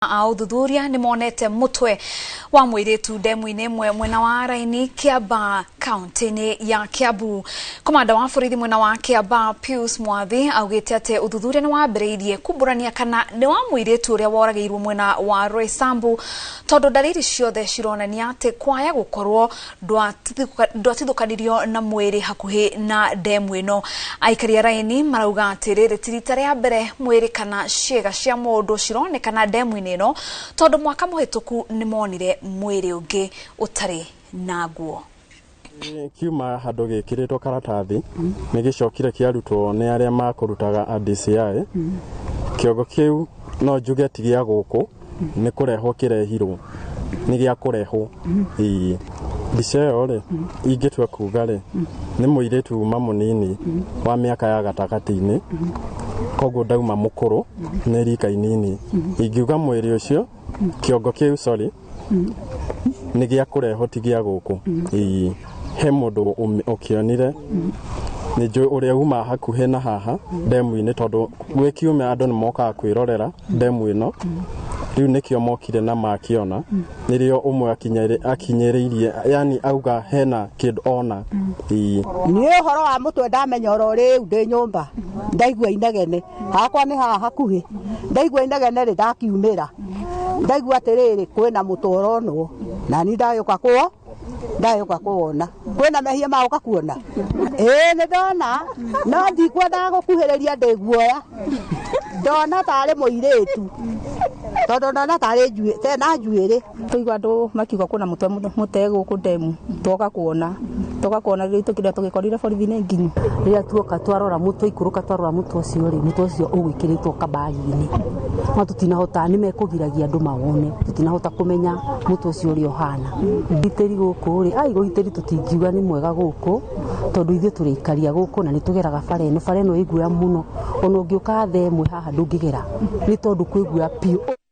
A ũthuthuria nĩ monete mũtwe wa mũirĩtu ndemu-inĩ ĩmwe mwena wa Raini, Kiambaa, kaunti-inĩ ya Kiambu. Komanda wa borithi mwena wa Kiambaa, Pius Mwathi, augĩte atĩ ũthuthuria nĩ wambĩrĩirie kumbũrania kana nĩ wa mũirĩtu ũrĩa woragĩirwo mwena wa Roysambu, tondũ ndariri ciothe cironania atĩ kwaya gũkorwo ndwatithũkanirio na mwĩrĩ hakuhĩ na ndemu ĩno. Aikari a Raini marauga atĩ rĩrĩ ti rita rĩa mbere mwĩrĩ kana ciĩga cia mũndũ cironekana ndemu-inĩ ĩno, tondũ mwaka mũhĩtũku nĩ monire mwĩrĩ ũngĩ ũtarĩ na nguo. Kiuma handũ gĩkĩrĩtwo karatathi, nĩ gĩcokire kĩarutwo nĩ arĩa makũrutaga a DCI. Kĩongo kĩu no njuge ti gĩa gũkũ, nĩ kũrehwo kĩrehirwo, nĩ gĩa kũrehwo. Ĩĩ, mbica ĩyo rĩ, ingĩtua kuga rĩ, nĩ mũirĩtu uma mũnini wa mĩaka ya gatagatĩ-inĩ, koguo ndauma mũkũrũ, nĩ rika inini. Ingiuga mwĩrĩ ũcio, kĩongo kĩu, sorry, nĩ gĩa kũrehwo, ti gĩa gũkũ. Ĩĩ, he mũndũ ũkĩonire, nĩ njũĩ ũrĩa uma hakuhĩ na haha ndemu-inĩ, tondũ gwĩ kiumia andũ nĩ mokaga kwĩrorera ndemu ĩno. Rĩu nĩkĩo mokire na makĩona, nĩrĩo ũmwe akinyĩrĩirie, yani auga hena kĩndũ ona. Ĩĩ. Niĩ ũhoro wa mũtwe ndamenya oro rĩu ndĩ nyũmba, ndaigua inegene hakwa nĩ haha hakuhĩ, ndaigua inegene rĩ, ndakiumĩra, ndaigua atĩrĩrĩ, kwĩna mũtwe ũronwo, na ni ndagĩũka kuo, ndagĩũka kuwona. Kwĩna mehia ma gũka kuona? Ĩĩ, nĩ ndona, no ndikwendaga gũkuhĩrĩria, ndĩ guoya. Ndona tarĩ mũirĩtu, tondũ ndona tarĩ njuĩ tena njuĩrĩ. Tũigua andũ makiuga kwĩna mũtwe mũte gũkũ ndemu, twoka kuona, twoka kuona rĩu tũkĩrĩa tũgĩkorire borithi-inĩ nginyu. Rĩrĩa tuoka twarora mũtwe, ikũrũka twarora mũtwe ũcio rĩ, mũtwe ũcio ũgwĩkĩrĩtwo kabagi-inĩ, no tũtinahota, nĩ mekũgiragia andũ mawone, tũtinahota kũmenya mũtwe ũcio ũrĩa ũhana. Ũgitĩri gũkũ rĩ, ai, ũgitĩri tũtingiuga nĩ mwega gũkũ, tondũ ithuĩ tũrĩ aikaria gũkũ na nĩ tũgeraga bara ĩno. Bara ĩno ĩ guoya mũno, ona ũngĩũka thaa 1 haha ndũngĩgera, nĩ tondũ kwĩ guoya biũ.